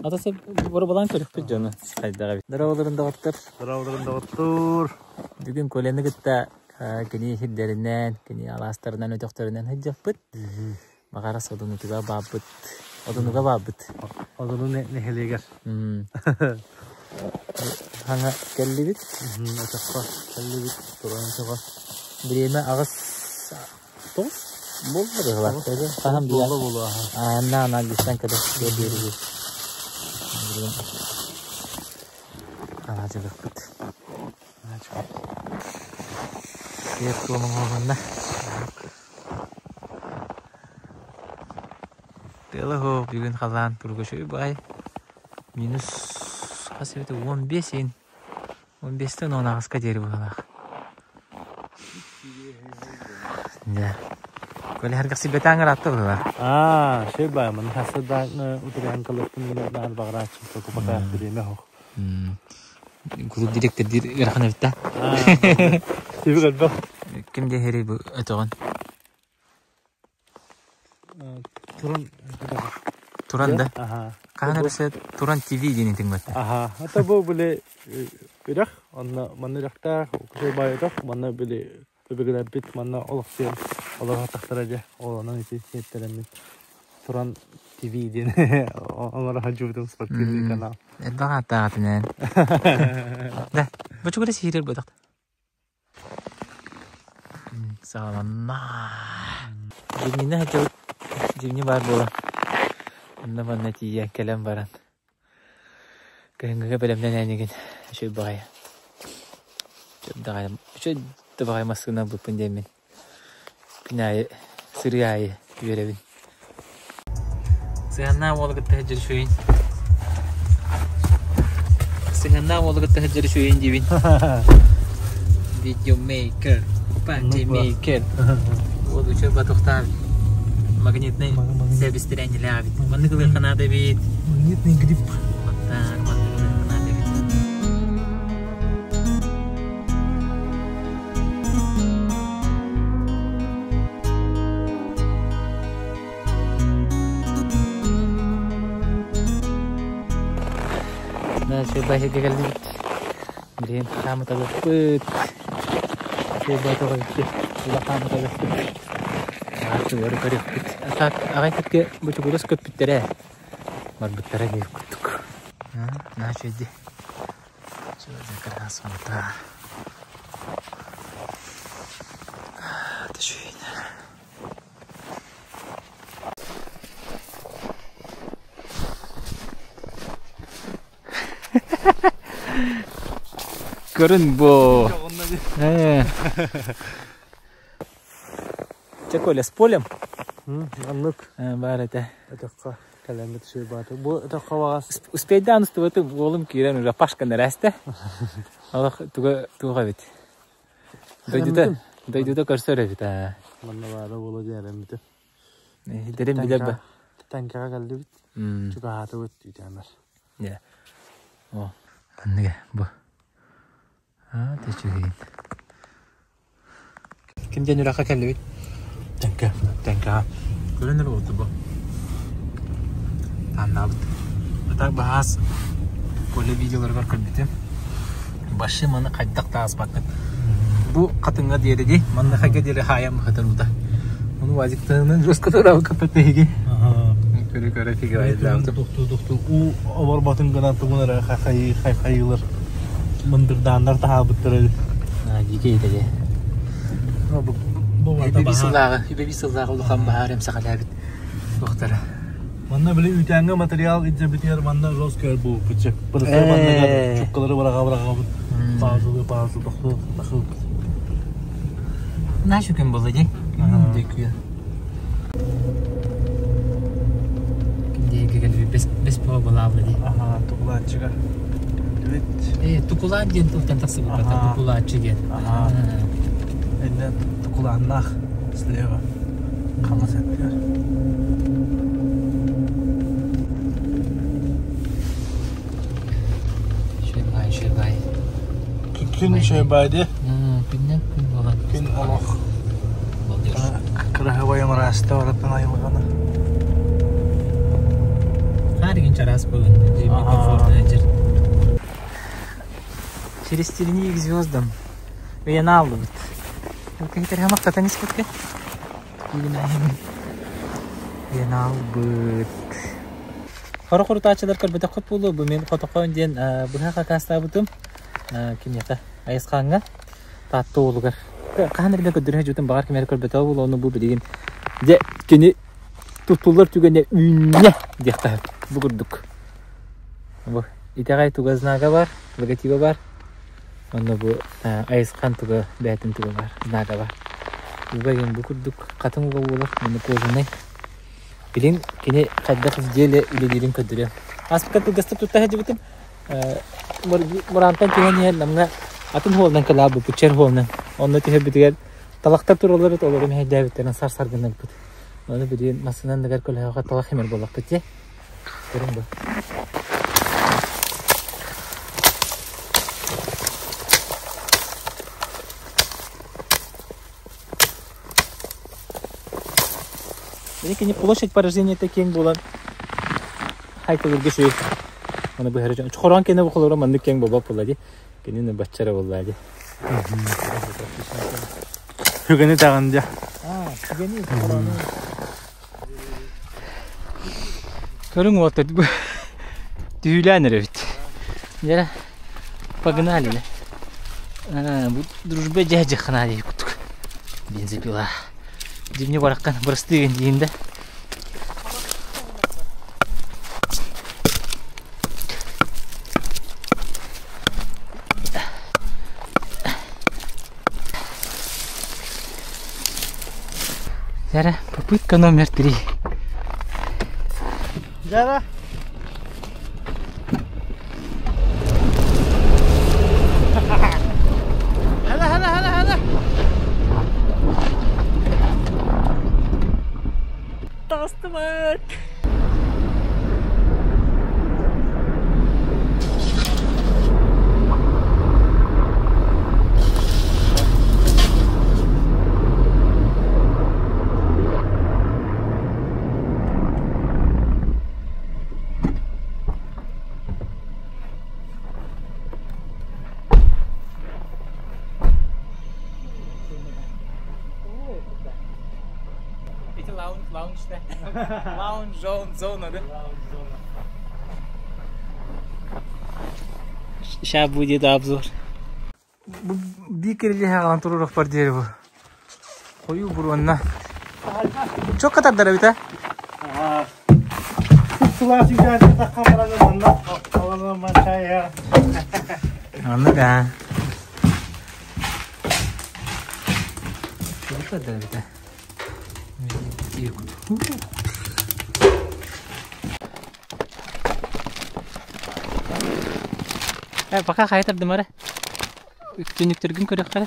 Ата сөп боробалаан көрүкпүт дьону хайдаҕа эбит. Дорооболорун доҕоттор. Дорооболорун доҕоттор. Бүгүн Коляны кытта кини сирдэринэн, кини алаастарынан, өтөхтөрүнэн сылдьыахпыт. Маҕарас Одунутуга бааппыт. Одунуга бааппыт. Одуну нэһилиэгэр. Хаҥа кэллибит. Өтөххө кэллибит. Туран өтөҕө. Бириэмэ аҕыс тоҕус буолла быһыылаах. Хаһан Буолла буолуо аха. Аанна анализтан кэлэ биэриги. Алаадьылыахпыт. Сиэр туомун оҥоһунна. Тыала суох бүгүн халаан туруга үчүгэй баҕайы. Минус хас эбитэ 15 иһин 15-тэн 18-ка диэри быһыылаах. Дьэ. Көлөһөргөхсүйбэтээҥ ыраатта быһыылаах. Аа, шөй баай, маны хасырдааны утуруһан калыппын мин баар баҕарааччым токупатаах бириэмэ оһох. Кулууп директордиир ыарахан эбит да. Түбүк элбэх. Ким диэһэрий бу өтөҕүн? Туран Туран да? Аха. Хаһан эрэ Туран ТВ диэн этиҥ Аха. Это бу били үрэх, онно манна үрэхтээх, кусай баайытах, манна били өбүгэлэрбит манна олохсуйан олоротахтара дьэ, ол онон ити сиэттэрэммит Туран ТВ диэн оҥоро сылдьыбытым спортивный канал. Элбэх ааттаах этинэн. Да, бу сиирэр бытах. Саҕаланна. Дьиҥнэ сылдьабыт. Дьиҥнэ баар буолан. Онно-манна тиийэн кэлэн баран. Кыһыҥҥыга бэлэмнэн энигин үчүгэй баҕайы. Үчүгэй да баҕайы массыына ылбыппын диэммин. Күн аайы, сырыы аайы үөрэбин. Сыһыаннаах уолу кытта сылдьар үчүгэйин. Сыһыаннаах уолу кытта сылдьар үчүгэйин диибин. Видеомейкер, патимейкер. Уол үчүгэй батухтаах магнитный сэбистирэнньилээх эбит. Маннык ылыахха наада эбит. Магнитный грипп. Вот маннык ылыахха наада эбит. Баһыга кэллибит. Билигин хаамыталыппыт. Сыйбатыгы хаамыталыппыт. Аатыгары көрүөхпүт. Так, аҕай кытта бучугурас көппүттэрэ. Барбыттара диир курдук. Наача иди. Что за красота. Көрүн бу. Чэ, Коля, с полем? Оннук. Баар этэ. Өтөххө кэлэммит үчүгэй Бу өтөххө баҕас. Успейдаан устубатым, уолум киирэн уже Пашка нэрээстэ. Олох туга туох эбит. Дойдута дойдута көрсөр эбит аа. Манна баара буолуо диэн эрэммитим. Дэрим билэр ба. Тэҥкэҕэ кэллибит. Чугаһаатыбыт үүтээмэр. Дьэ. О, манныга бу. Аа, үчүгэй. Ким диэн үрэххэ кэллибит? Тэҥкэ. Тэҥкэҕэ. Көрөн эрэ буолту бу. Тааннаабыт. А так баһаас Коля видеоларыгар көрбүтүм. Башы маны хайдах да ааспаккын. Бу хатыҥҥа диэри дии, манныхайга диэри хаайан быһытар ута. Ону вазиктарынан жестко турабы кытта тэһиги. Көрө-көрө фигурайдаабытым. Тохтуу тохтуу уу оборботун гынан тугун эрэ хайыылар мындырдааннар таһаабыттара. Дикий итэ Бу Үбэби сыллааҕы, үбэби сыллааҕы улахан баһаар эмсэҕэлээбит туохтара. Манна били үүтээҥҥэ материал илдьэбитигэр манна жесткая буолбут чек. Бырыса манныгар чуккалары быраҕа быраҕабыт. Паузалы пауза тохтуу тахыбыт. Наша күн буолла дии. Дикүйэ. Ким кэлбит бес бес буола буолаабыла дии. Аха, тукулааччыга. Билбит. Э, тукулаан диэн тылтан тахсыбыт бата, тукулааччы диэн. Аха. Инне тукулааннаах слева. Хаҥас өттүгэр. Шөйбай, шөйбай. Күн шөйбай дии. Күннэн күн буолан. Күн олох. Кыраһыбай амараста барытын айылҕаны. Наар игин чараас буолан, дьиэбит комфортно сылдьар. Через тернии к звездам ыйана алдыбыт. Киһитэр хамахтатан испитке. Ыйана албыт. Хоро хорутааччылар көрбөтөххүт буолуо, бу мин хотохон диэн быһа хакаастаабытым киниэхэ Айысхааҥҥа Таатта уолугар. Хаһан эрэ көрдөрө сылдьыбытым, баҕар ким эрэ көрбөтөҕө буолуо, ону бу билигин дьэ кини туттуллар түгэнэ үүннэ диэххэ бу курдук. Бу итэҕэй туга знага бар, логотиба бар. Онно бу Айысхан туга бээтин туга бар, знага бар. Уга диэн бу курдук хатыҥ уга буолар, уонна кожаный. Билин кини хайдах в деле үлэлиирин көрдөрүөм. Ааспыкка кылгастык тутта сылдьыбытым. Мураантан түһэн иһэн намҥа атын хуолунан кэлээбиппит, чэр хуолунан. Онно түһэрбитигэр талахтар тураллар эбит, олору мэһэйдээбиттэрин сар-сар гыннарбыт. Ону билигин массыынан дыгар көлөһөҕө талах имэр буоллахпыт дии. Көрүҥ бу. Кини площадь поражения киэҥ буолан хайкалырга үчүгэй. Аны быһары дьон. Чохороон кэнэ бу холоро маннык киэҥ буолбат буолла дии. Кинини баччара буолла дии. Түгэни таҕын дьэ. Аа, түгэни чохороону. Көрүҥ уолта түһүүлээн эрэбит. Дьэ, погнали. Бу дружба дьэ-дьэ дии курдук. Бензопила. Дивни бараххан бырастыы диин да. Дьэрэ, попытка номер 3. Дьэрэ. Һэлэ, һэлэ, һэлэ, һэлэ. Таҕыстыбыт. Ити лаунж, лаунж да. Лаунж зон, зона, да? Сейчас будет обзор. Бу биир кирилиэһэ аҕалан туруорукпар диэри бу. Хойуу буруонна. Чокка тардар эбит аа? Сылаас үгээн таххан баран манна алана чай Онно да. Чокка тардар эбит аа? Э, пока хайа тардым эрэ. Түннүктэргин көрүөххэ эрэ.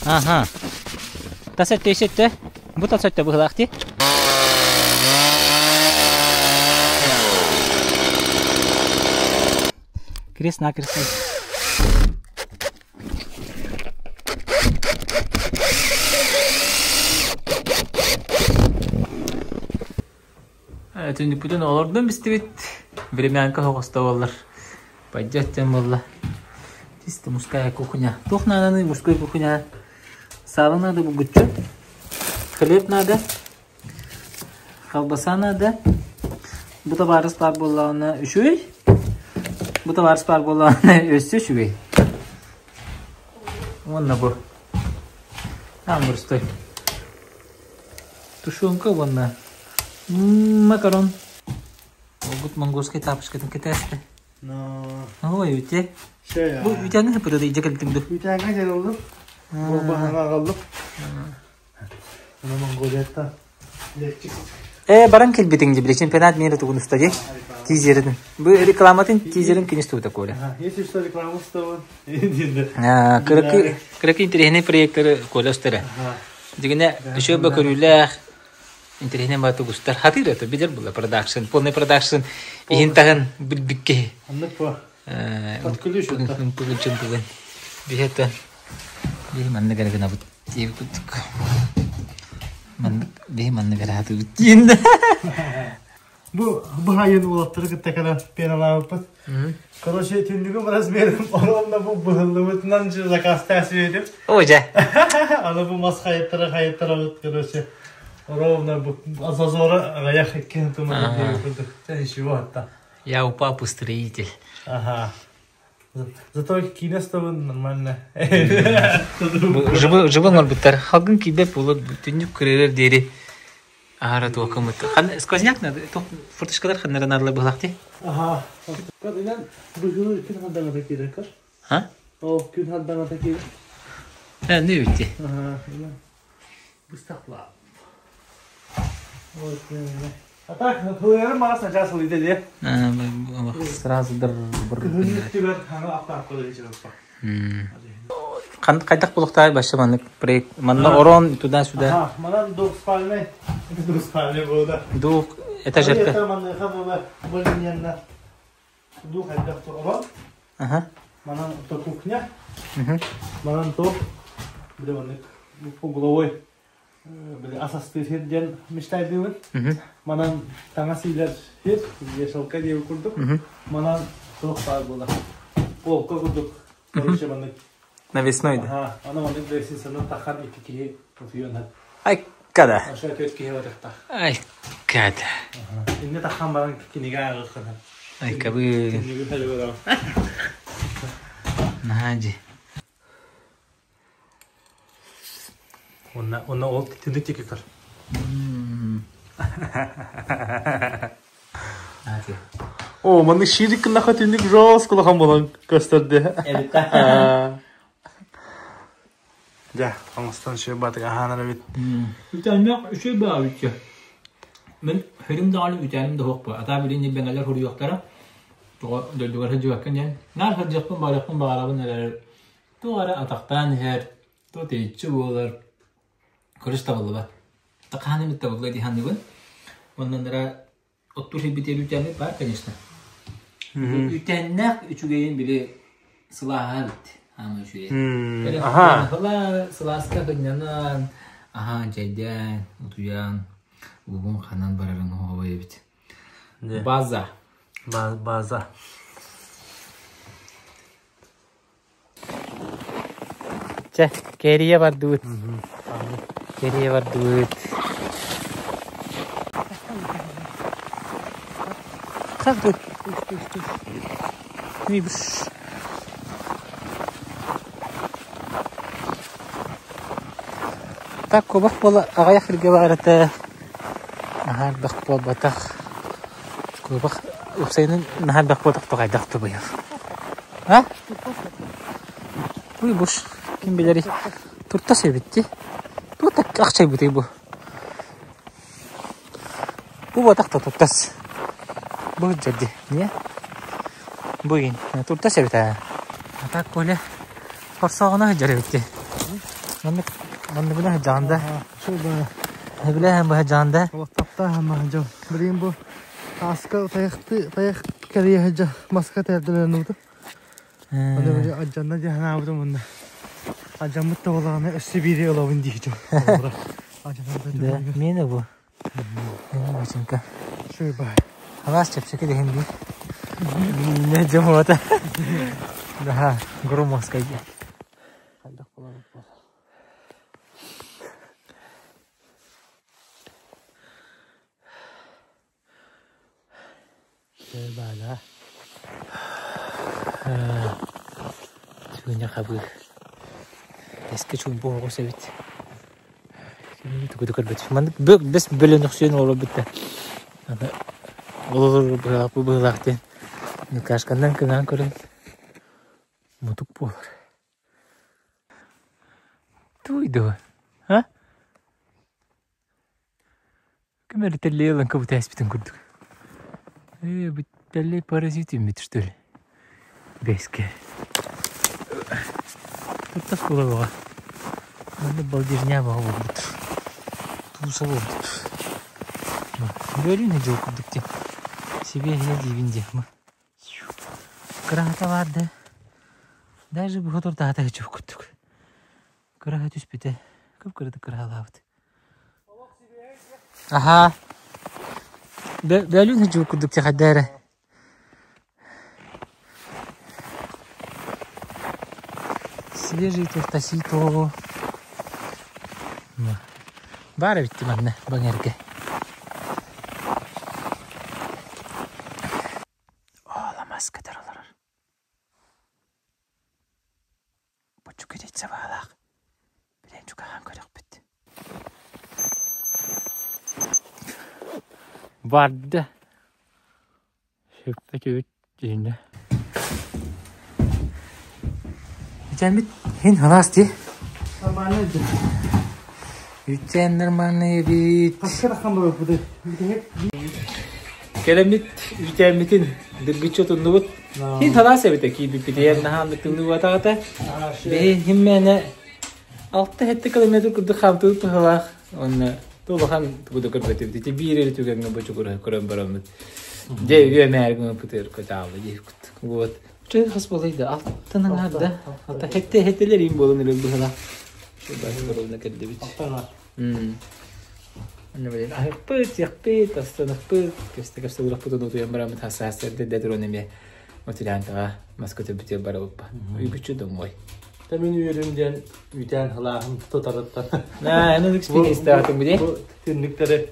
Аха. Тас өттө ис өттө. Бу тас өттө быһылаах дии. Крест-накрест. Түннүкпүтүн олордон бистибит. Времянка соҕосто буоллар. Пойдет диэн буолла. Чисто мужская кухня. Туох нааданы мужской кухня? Сало надо булгуччу. Хлеб надо. Колбаса надо. Бу табаарыс баар буоллаҕына үчүгэй. Бу табаарыс баар буоллаҕына өссө үчүгэй. Уонна бу. Амбрустой. Тушенка уонна макарон. Олгут монгольскай тапочкатын кэтээстэ. Ой, үтэ. Бу үтэҥҥэ сыппыта дьэ кэлтиҥ ду. Үтэҥҥэ дьарыллып, буолбаһаҥа аҕаллып. Аны Монголияттан Э, баран кэлбитиҥ дии, били чемпионат мира тугун уста дии. Тизерин. Бу рекламатын тизерин кини устубута Коля. Если что, рекламу устабын. Кыракы кыракы интэриэһинэй проекттары Коля устара. Дигинэ еще бы көрүүлээх интэриэһинэй бааты устар. Хатыыр это билер була продакшн, полный продакшн иһин таһын билбикки. Аннык по. Под ключ Пыгын чымпыгын. Биһэтэн. Биһи манна гына гынабыт. Диэбит курдук. Маннык биһи маннык араатыбыт диэн да. Бу баайын уолаттары кытта кэлэн пеналаабыппыт. Короче, түннүгүм размерим ровно бу быһыллыбытынан же заказтаа сүөдүм. О, дьэ. Аны бу мас хайыттара хайыттарабыт, короче, ровно бу зазора аҕыйах икки туман диэби курдук. Чэ, ничего, атта. Я у папы строитель. Ага. Зато киинэ стобун нормально. Живы живы оҥорбуттар. Халгын киирбэт буолар түннүк кырыырар диэри аара туокаммыт. Хан сквозняк надо, форточкалар ханнара наадалар быһалаах дии. Аха. Инэн быһыы күн хандаҥата киирэр көр. А? Ол күн хандаҥата киирэр. Э, не битти. Аха. Быстахла. А так, хылыйарым мага сначала сылыйда дии. Сразу дыр Кыһын өттүгэр аны аппаакка дии Хайдах булуктаай башы маннык проект манна орон туда-сюда. Манан двухспальный, двухспальный буолда. Двух этажерка. Это манныха була более двух хайдах орон. Ага. Манан то кухня. Манан то бile маннык угловой бile асасты сир диэн мечтайдыыбын. Манан таҥас иилэр сир, вешалка диэби курдук. Манан туох баар буолар. Полка курдук. Короче, маннык. Навесной да. Ага, аны маннык лестницаны тахан икки киһи утуйуон сөп. Ай, када. Ошо төрт киһи барыахтаах. Ай, када. Инне тахан баран кинигэ ааҕыаххын сөп. Ай, кабы. Киниги хэлбэрэ. Наһаа Онна онна ол түннүк диэки көр. О, маннык ширик гыннаха түннүк жестко улахан буолан көстөрдө. Дьэ, оҥостон үчүгэй баатык аһаанар эбит. Үтэннэх үчүгэй баабычча. Мин хөрүм даҕаны үтэним да суох буо. Атаа билин ньирбэҥэлэр суруйуохтара. Тоҕо дойдугар сылдьыбаккын диэн. Наар сылдьыахпын баарыахпын баҕарабын эрээри туох эрэ атахтаан иһэр, туох тэйиччи буолар, көрүс табыллыбат. Хаһан эмит табыллыа дии саныыбын. Оннунара оттуур сирбитигэр үүтээммит баар, конечно. Үүтээннээх үчүгэйин били сылааһа эбит. Аама үчүгэй. Аха. Сылааска сынньанан, аһаан, чэйдээн, утуйан, угун ханан барарын оһоҕой эбит. База. База. Чэ, кэрийэ бардыбыт. Кэрийэ бардыбыт. Как тут? Так кубах буола аҕыйах сиргэ баар этэ. Наһаа элбэх буолбатах. Куобах уопсайынан наһаа элбэх буолбатах тоҕойдох тубуйар. А? Уй буш, ким билэрий? Туртас эбит дии. Туох ахчайбытый бу? Бу буотах да туртас. Бу сылдьар дии, не? Бу игин туртас эбит аа. А так Коля хорсооҕуна сылдьар эбит дии. Маннык манныгына сылдьаҕын да. Сөбүлэһэн быһа да. Олохтоохтоох дьон. Билигин бу ааска тайахты тайах кэрийэ сылдьар маска тэрдэлэн ууту. Аны били адьанна дии санаабытым уонна адьаммыт да буоллаҕына өссө биири ылабын дии дьон. Да, миэнэ бу. Миэнэ бачыҥка. Шуйбай. Алаас чэпчэки дэһин дии. Миинэ дьомуота. Да, громоскай дии. Хайдах буолар буол. Баала. Түүнэ хабыы. Эски чуумпу оҕус эбит. Тугу да көрбөт. Маннык бэс бөлөнөхсүйэн олорбут да. Аны олорор быһыылаах бу быһыылаах диэн Никашканнан кыҥаан көрөн мутук буолар. Туй дуо? А? Ким эрэ тэллэй ылан кыбытааспытын курдук. Ээ, бу тэллэй паразит үүммүт что ли? Бэскэ. Туттас буола бөҕө. Манна балдежня бөҕө буолбут. Тууса буолбут. Бөлүүн дьыл курдук диэн. Сибиэһийэ диибин диэх ма. Кыраһата баар да. Даже бу хотурдаата чук курдук. Кыраһа түспүтэ. Кып-кыратык кыраһалаабыт. Аха. Бөлүүн сылдьыбыт курдук чахайда эрэ. Свежий тертасито. Баар эбит манна баҥэргэ. Оламас көтөр олорор. Бочук баалаах. Билэн чугаһаан көрөхпүт. Барда. Сүппүт дьиҥэ. Үтэммит хин халаас дии. Нормально дии. Үтэн нормальный эбит. Кэлэммит үтэммитин дыргыччы отуннубут. Хин халаас эбитэ киирбиппитигэр наһааннык тымныы Биһи химмээнэ 6-7 километр курдук хаамтыбыт быһыылаах. Уонна улахан тугу да көрбөтүбүт. Ити биир эрэ түгэҥҥэ бочугураһы көрөн бараммыт. Дьэ үөмээр гыммытыгар көтаалы диэбит. Вот. Чэ хас буолай да алтан аҥаар да. Алта хэтте хеттелер им буолан эрэр быһыылаах. Баһы кэллибит. Онно билин аһыппыт, сиэхпит, астаныппыт, көстө-көстө ураппытын утуйан бараммыт хасаас эрдэ туран эмиэ Материантаҕа маска төбүтүгэр барабыппа. Үгүччү домой. Та мин үөрүм диэн үтээн халааһын тутарыттан. На, аны экспириенстаатым били. Бу түннүктэри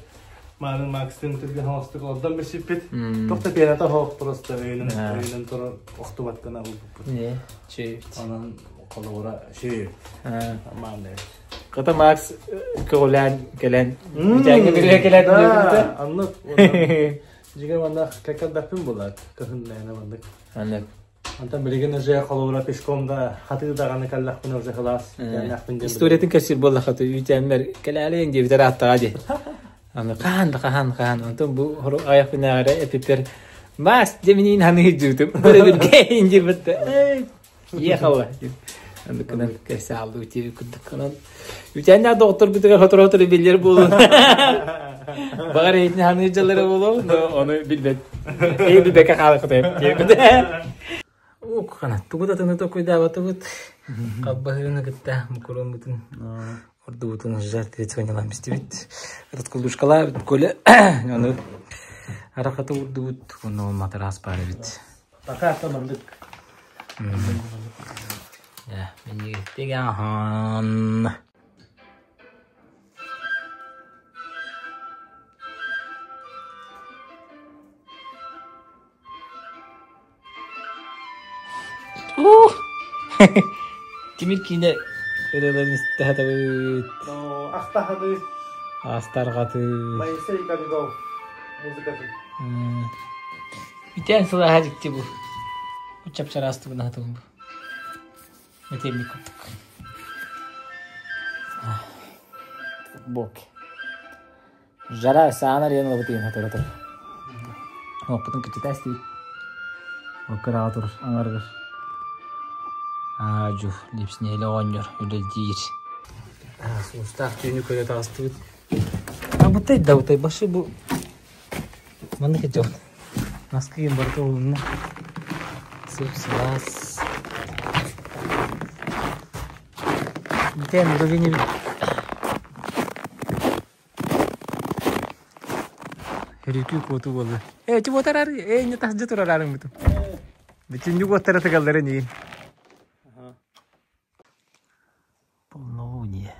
маанын Макстын түргэн холостук олордон билсиппит. Тохто пианата хоох просто өйүнэн өйүнэн турар охтубаттана булбуппут. Не, чөйүт. Онон холобура шүй. Маанды. Ката Макс көҕүлээн кэлэн үтээҥҥэ бирэ кэлэн Аннык. Дьиҥэ манна кэккэлбэппин булар, кыһын мээнэ маннык. Маннык. Онтон билигин уже холобура пешком да хатыы даҕаны кэллэхпинэ уже кылаас кэллэхпин диэн Историятын кэпсиир буоллахха үүтээммэр кэлээлэйин диэбитэр ааттаҕа дии. Аны хаһан да хаһан хаһан онтон бу айахпынааҕы эпиппэр Мас дьэминиин ханыыр дьуутум. Бырыбыргэйин диэбитте. Ехала. Андыкынан кэсааллыы тири курдукканан. Үтэннээх доҕотторбутугар сотору-сотору биллэр буолун. Баҕар эһитин ханыыр дьаллара буолуо, но ону билбэт. Эйи билбэккэ хаалыаххытайым диэбит. Укхана тугу да тыны токуйдаабатыбыт. Халбаһыыны кытта мукуруоммутун ордубутун жартвецванилан бистибит. Расколдушкалаабыт Коля ону арахаты урдубут, ону матрас баар эбит. Пока маннык. Минньигэстик Ух! Тимир киинэ ырыаларын истэ сатабыт. Ахтахады. Астарҕаты. Моисей Кобяков музыкатын. Үтээн сылааһа дьикти бу. Чап-чараас тугун аһатабын бу. Метельник курдук. Бок. Жара саанар диэн ылабыт хатыра турар. Оппутун кыччата истибит. Оккыраҕа турар аҥарыгар. Аадьу, липснейле оҕонньор үлэлдиир. Суустаах түүнү көрө таҕыстыбыт. Абытай да абытай башы бу Маннык дьон наскыйын барыта уһунна. Сып-сылаас. Бүтэн уровень Өрүкүү куоту буолла. Ээ, чи буотарар, ээ, не таһдьа турарарың бутум. Бүтүннүк уоттара тыгаллара нии. Полнолуние.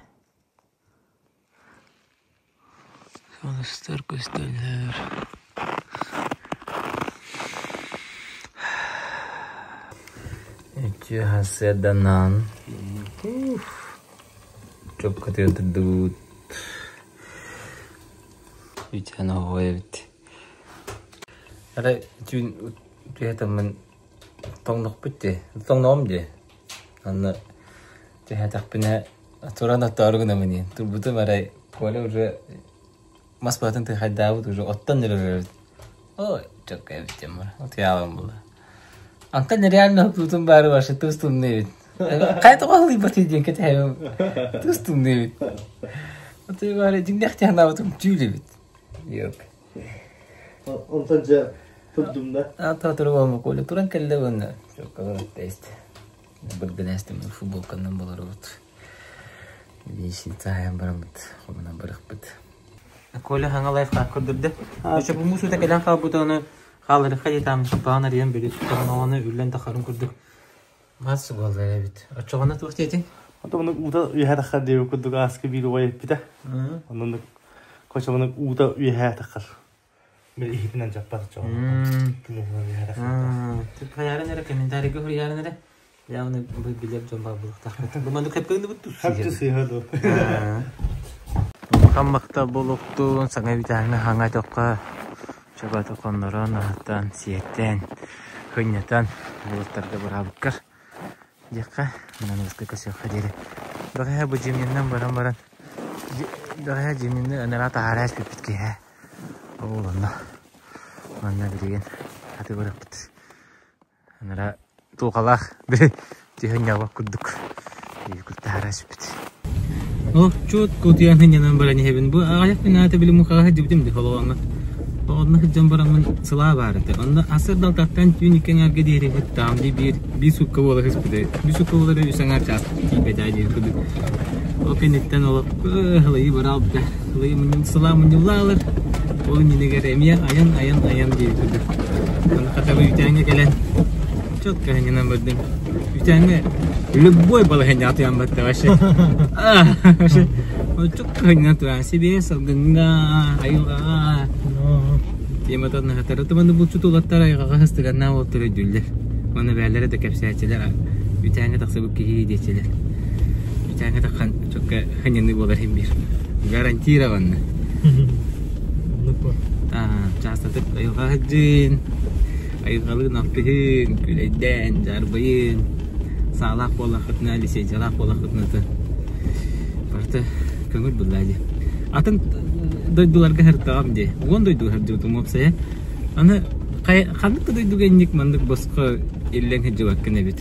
Сонустар көстөллөр. Үтүө сарсыарданан чопкатыгар турдубут. Үтэн оҕо эбит. Арай түүн түһэтэммин тоҥнохпут дии. Тоҥноҕум дии. Анна түһээтэхпинэ туран оттоору гынабын диэн. Турбутум арай Коля уже мас баһытын тыхайдаабыт уже оттон эрэр эбит. Ой, чөккө эбит диэн бар. Утуйаалым була. Антон реально тутун баары вообще тус тумны эбит. Хайа тоҕо аһылыйбатый диэн кэтэһэбин. Тус тумны эбит. Отуй баары дьиҥнээх тиһанаабытым түүл эбит. Yok. Онтон дьэ турдум да. Ата туругам Коля туран кэллэ уонна чөккө тест. Быргынэстим футболканан болоробут. Личница айан бараммыт, хомунан барыхпыт. Коля хаҥа лайфхак көрдөрдө. Өссө бу муус уута кэлэн хаалбыта ону хааларыхха диэтаам баҕан арыйан били тоҕоноҕону үллэн тахарын курдук мас буолар эбит. Оччоҕуна туох диэтиҥ? Онтон уута үөһэ таххар диэбит курдук ааска биир убай эппитэ. Онон кочомунук уута үөһэ таххар. Били иһитинэн дьаппат оччоҕуна. Тумуһунан үөһэ таххар. Хайаарын эрэ комментарийга суруйаарын эрэ. Явно билэр дьон баар буолуохтаах. Бу маннык хэппэҥнибит тус Хапчы сыыһа дуо? Улахан махтал буолуохтун, саҥа бүтээҥҥэ хаҥа өтөххө чабаты хоннорон, аһатан, сиэтэн, кынньатан уолаттарга быраабыккар диэххэ, манан көсүөххэ диэри. Бэҕэһээ бу Дьиминнэн баран баран, бэҕэһээ Дьиминни анараа таһаараа испиппит киэһэ. Ол онно манна билигин аты барыахпыт. Анара туохалаах били түһэн ньаабак курдук таһара сүппүт. Ол чуот кутуйан сынньанан баран иһэбин. Бу аҕыйах күн аата били мухаҕа сылдьыбытым дии холоҕоҥҥо. Онно сылдьан бараммын сылаа баар этэ. Онно асыр далтаттан түүн икки аҥаарга диэри ыттаҕым дии биир биир суукка буола сыспыта. Биир суукка буолара үс аҥаар чаас тиийбэтэ диэн курдук. Ол кэнниттэн олох ылайыы бараалбыта. Ылайыы мунньул сылаа мунньуллаалар. Ол иннинигэр эмиэ айан айан айан диэбит курдук. Аны хата бу үүтээҥҥэ кэлэн четко айанынан бардым. Үүтээҥҥэ любой балаһыанньаҕа атыйан барда вообще. Вообще четко айанынан туран себе салгыҥҥа, айылҕаҕа тематан наһатары туманы булчут уолаттар айылҕаҕа сыстыганнаах уолаттар өйдүүллэр. Уонна бээлэрэ да кэпсээччилэр үүтээҥҥэ тахсыбыт киһи диэччилэр. Үүтээҥҥэ таххан четко ханньаныы буолар иһин биир. Гарантированно. Чаастатык айылҕа сылдьыын, айылҕалыын алтыһыын, күлэйдээн, дьаарбайыын, саалаах буоллаххытына, лисиэнсийэлээх буоллаххытына барыта көҥүл буллаа дии. Атын дойдуларга сырыттаҕым дии. Уон дойдуга сылдьыбытым уопсайа. Аны ханнык да дойдуга инник маннык босхо иллэҥ сылдьыбаккын эбит.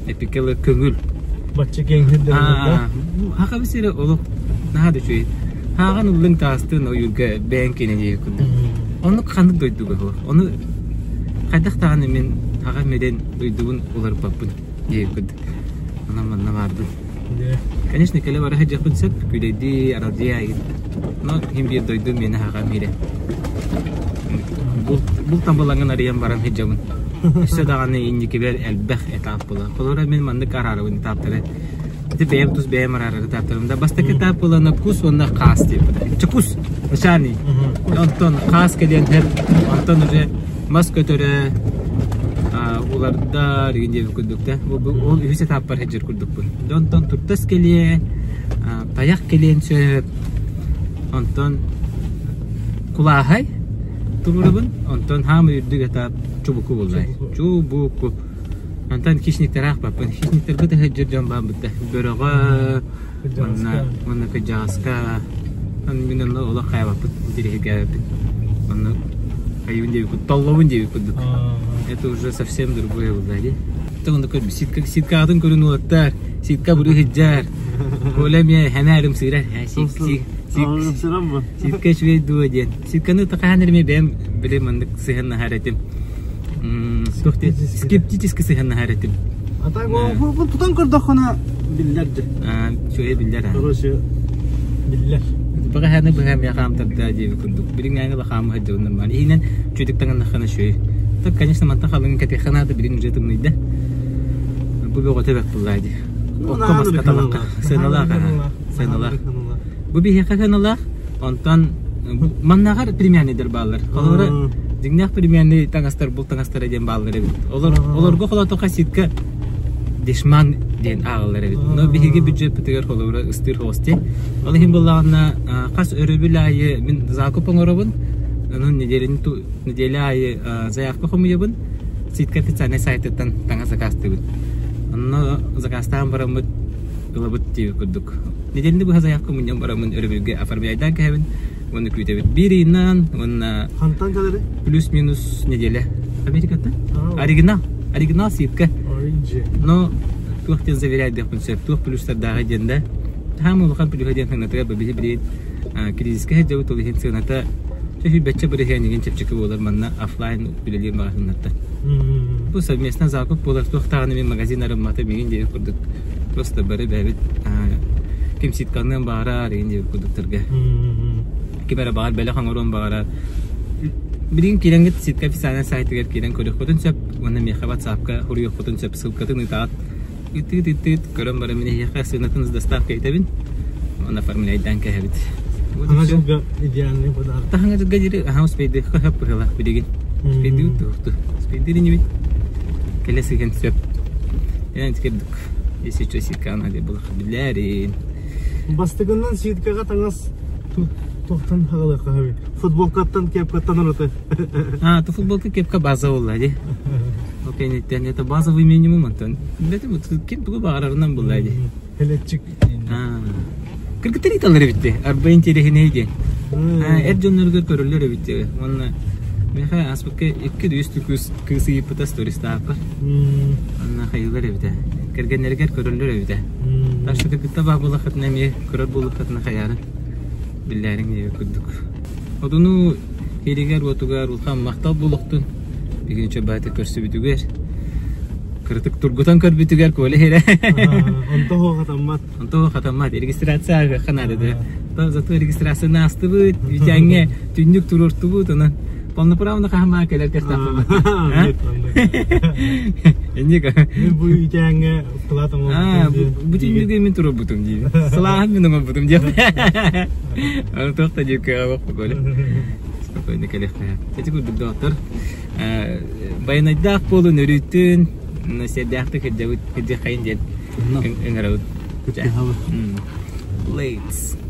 Эпикэлэ көҥүл. Бачча киэҥ сирдэр да? Хахабы сирэ олох наһаа да үчүгэй. Хааҕан ыллыҥ таастын ойуурга бэйэҥ киэнэ диэки курдук. Оннук ханнык дойдуга суох. Ону хайдах даҕаны мин аҕам мирен дойдубун уларыппаппын диэки курдук. Онон манна баарбын. Конечно, кэлэ бара сылдьыахпын сөп, күлэйдии, аралдьыйа айгын. Но иһин биир дойду миэнэ аҕам миирэ. Бул тамбалаҥын арыйан баран сылдьабын. Өссө даҕаны инникибэр элбэх этап буолар. Холобура мин маннык араарабын этаптары. Ити бэйэм тус бэйэм араарар этаптарым да. Бастакы этап буолана кус уонна хаас диэбит. Чукус, начальный. Онтон хаас кэлиэн сөп. Онтон уже мас көтөрө, улардар деген диэбит курдук да. Ол үһүс этаппар сылдьар курдукпун. Онтон туртас кэлиэ, тайах кэлиэн сөп. Онтон кулааһай туруорабын. Онтон хаамай үрдүк этап чубуку буоллай. Чубуку. Онтон хищниктэр аахпаппын. Хищниктэргэ да сылдьар дьон баар бытта. Бөрөҕө, уонна уонна кыдьаҕаска. Мин онно олох хайабаппыт, интэриэһиргээбэппин. Онно хайыбын диэбит толлобун диэбит курдук. Это уже совсем другое было, дии. Онно көрбүт ситка ситкаҕытын көрүн уолаттар, ситка бырыы сылдьар. Коля эмиэ хэнээрим сыырар. Ситка үчүгэй дуо диэн. Ситканы хаһан эрэ бэйэм били маннык сыһыаннаһар этим. Скептически сыһыаннаһар этим. А так тутан көрдөххүнэ биллэр дьэ. Үчүгэй биллэр. Короче, биллэр. Бэҕэһээни быһа эмиэ хаамтарда диэби курдук. Билиҥҥээҥи да хаама сылдьабын нормально. Иһинэн чүтүк таҥыннаххына үчүгэй. Так, конечно, мантан халыҥ кэтиэххэ наада, билигин уже тымныйда. Бу бөҕөтө бэрт буоллаа дии. Окко маска талахха сыаналаах сыаналаах. Бу биһиэхэ сыаналаах, онтон маннааҕар премиальныйдар бааллар. Холобура, дьиҥнээх премиальный таҥастар бул таҥастара диэн бааллар эбит. Олор олорго холоотоххо ситка дешман диэн ааҕыллар эбит. Но биһиги бюджеппытыгар холобура ыстыыр хоҕус дии. Ол иһин буоллаҕына хас өрөбүл аайы мин закуп оҥоробун. Онон неделяны неделя аайы заявка хомуйабын. Ситка официальнай сайтыттан таҥас заказтыыбын. Онно заказтаан бараммыт ылабыт диэбит курдук. Неделяны быһа заявка мунньан бараммын өрөбүлгэ оформляйдаан кэһэбин уонна күүтэбит. Биир ыйынан уонна Хантан кэлэри? плюс-минус неделя. Америкаттан? Оригинал. Оригинал ситка. Ориджи. Но туох диэн заверяйдыахпын сөп, туох плюстардааҕа диэн да. Хаам улахан плюһа диэн сыанатыгар биһи билигин кризискэ сылдьабыт, ол иһин сыаната сүүрбэччэ бырыһыан игин чэпчэки буолар манна офлайн үлэлиир маҕаһыыннартан. Бу совместно закуп буолар туох даҕаны мин магазин арыммата миигин диэбит курдук просто бары бэйэбит ким ситканыан баҕарар игин диэбит курдуктарга. Ким эрэ баҕар бэлэх оҥоруон баҕарар. Билигин киирэҥҥит ситка официальнай сайтыгар киирэн көрүөххүтүн сөп уонна миэхэ WhatsApp-ка суруйуоххутун сөп ссылкатын ыытаҕыт. Ытыыт-ытыыт көрөн баран мин эһиэхэ сыанатын с доставкой ыытабын уонна оформляйдаан кэһэбит. Хаҥа дьылга идеальный подарок. Таһаҥа дьылга диэри аһа успейдыахха сөп быһыылаах билигин. Успейдыыбыт туохту. Успейдыыр инибит. Кэлэ сыһыан сөп. Эн кирдик. Если что, ситка ана булах билээрин. Бастакынан ситкаҕа таҥас туохтан хагалыахха сөбүй? Футболкаттан, кепкаттан ураты. А, то футболка, кепка база буолла дии. Ол кэнниттэн это базовый минимум онтон. Бэтим ким тугу баҕарарынан булла дии. Хелетчик. Кыргыттар ыыталлар эбит дии. Арба интэриэһинэй диэн. Эр дьонноругар көрөллөр эбит дии. Уонна миэхэ ааспыкка 2-3 кыыс кыыс ыйыппыта стористаахпар. Онно хайыылар эбитэ. Кэргэннэригэр көрөллөр эбитэ. Так что кыргытта баа буоллаххытына эмиэ көрөр буоллаххытына хайаарын биллээриҥ диэбит курдук. Одуну иһигэр-уотугар улахан махтал буолуохтун. Бүгүн чөбөтө көрсүбүтүгэр кырытык тургутан көрбүтүгэр Коля иһирэ. Онто хатаммат. Онто хатаммат. Регистрация ааһыахха наада. Зато регистрацияны аастыбыт, бүтээҥҥэ түннүк туруортубут, онон полноправно хаһан кэлэр кыахтаахпын. Инник. Мен бу үтээҥҥэ вклад оҥорбутум. Бу түннүгү мин туруорбутум диибин. Сылааһын мин оҥорбутум диэн. Аны туох да диир кыаҕа боппу Коля. Спокойно кэлиэххэ. Ити курдук доҕоттор. Байанайдаах буолун өрүүтүн сиэрдээхтик сылдьабыт, сылдьыаххайын диэн ыҥырабыт. Late.